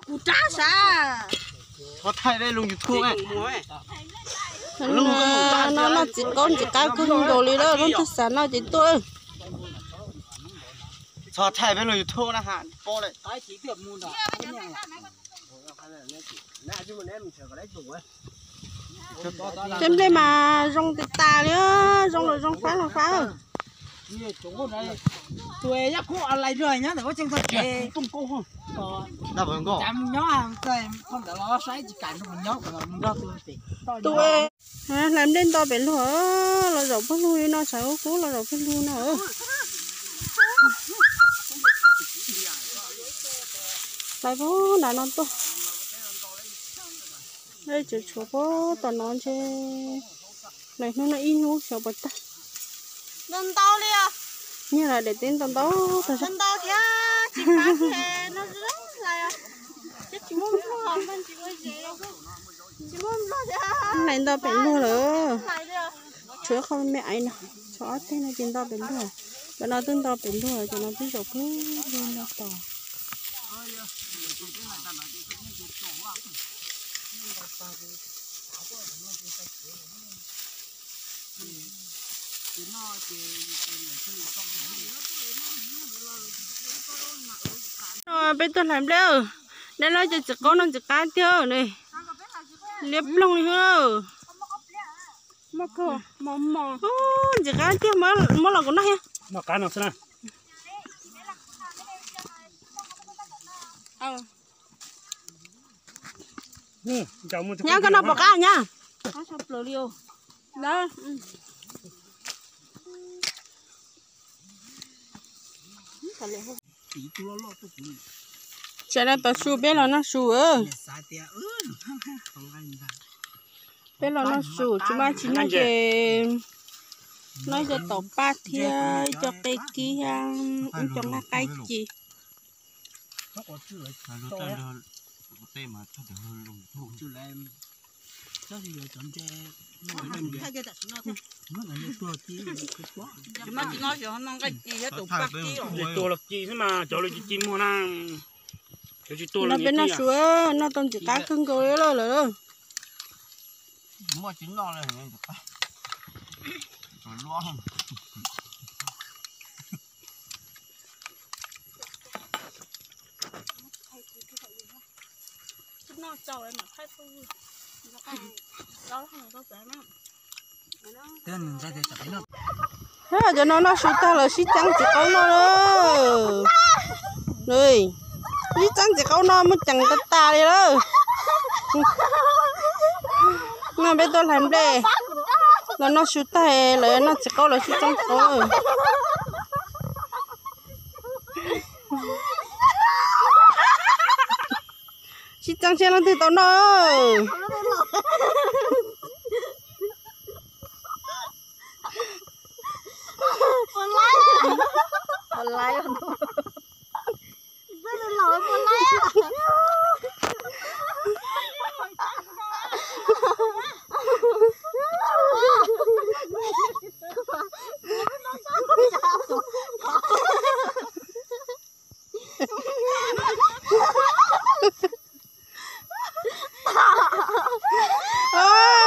Kuv rab sav. Txhob thaij peb lub YouTube. No noj txiv qaub ntxim qab kawg nkaus li lawm, lub tag xav noj ces tuaj. Txhob thaij peb lub YouTube na ha, pob lawm. Tej nplej mas zoo tas tas li, zoo los zoo fab los fab. Tus hlais nplej nto pem luag, los zaum pawg lug no, sawv kub los zaum pawg lug no. Hlais pag nram no tuaj. Tseem tshuav pag tom no ntshe hlais hnub no ib hnub xyov puas tag. Nyiag los daim teb ntau ntau tag zog. Hlais nto pem luag lawm. Tshuav qhov me aiv no, tshuav ob teg no ces nto pem luag. Cov no twb nto pem luag, cov no twb zaum pag lug no tos. Peb tuaj hlais nplej, dab laug cov txiv qaub no ntxim qab tiag ne. Liab ploog li xwb. Ntxim qab tiag, muab los kuv noj thiab. Nyab, koj noj puas qab nyab? Sawv daws tos su peb los noj su. Peb los noj su, tsis muaj tsis noj ces noj ib co taum paj thiab ib co qe kib thiab ib co nqaij qaib ci. Tua los ci xwb mas cov lus ci ci muag na. Cov tsis tua los peb noj su, noj tau ntxim qab kawg nkaus li lawm. Cov no noj su tag lawv sib txeeb txiv qaub noj lawm. Sib txeeb txiv qaub no muaj ceem tas tas li lawm. No peb tuaj hlais nplej, los noj su tag lawv noj txiv qaub, lawv sib txeeb txiv qaub. Sib txeeb seb leej twg tau noj.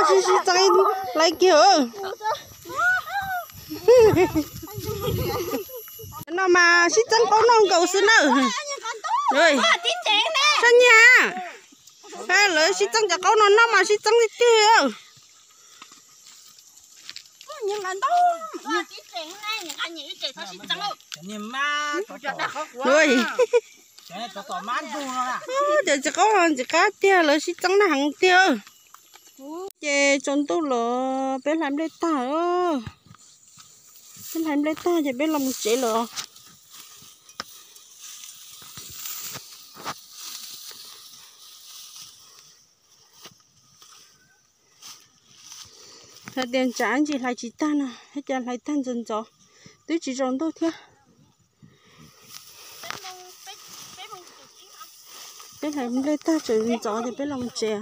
Sib sib txeeb laib kiag. No mas sib txeeb qaub noj nkaus xwb na. Sab nyag, lawv sib txeeb cov qaub no noj mas sib txeeb tiag tiag. Cov txiv qaub no ntxim qab tiag, lawv sib txeeb noj heev tiag. Ces tsaus ntuj los peb hlais nplej tag. Peb hlais nplej tag ces peb los mus tsev lawm. Hais tias tsam ntsis hlais tsis tag no, cas hlais tag ntxov ntxov, twb tsis tsaus ntuj thiab. Peb hlais nplej tag tseem ntxov ces peb los mus tsev.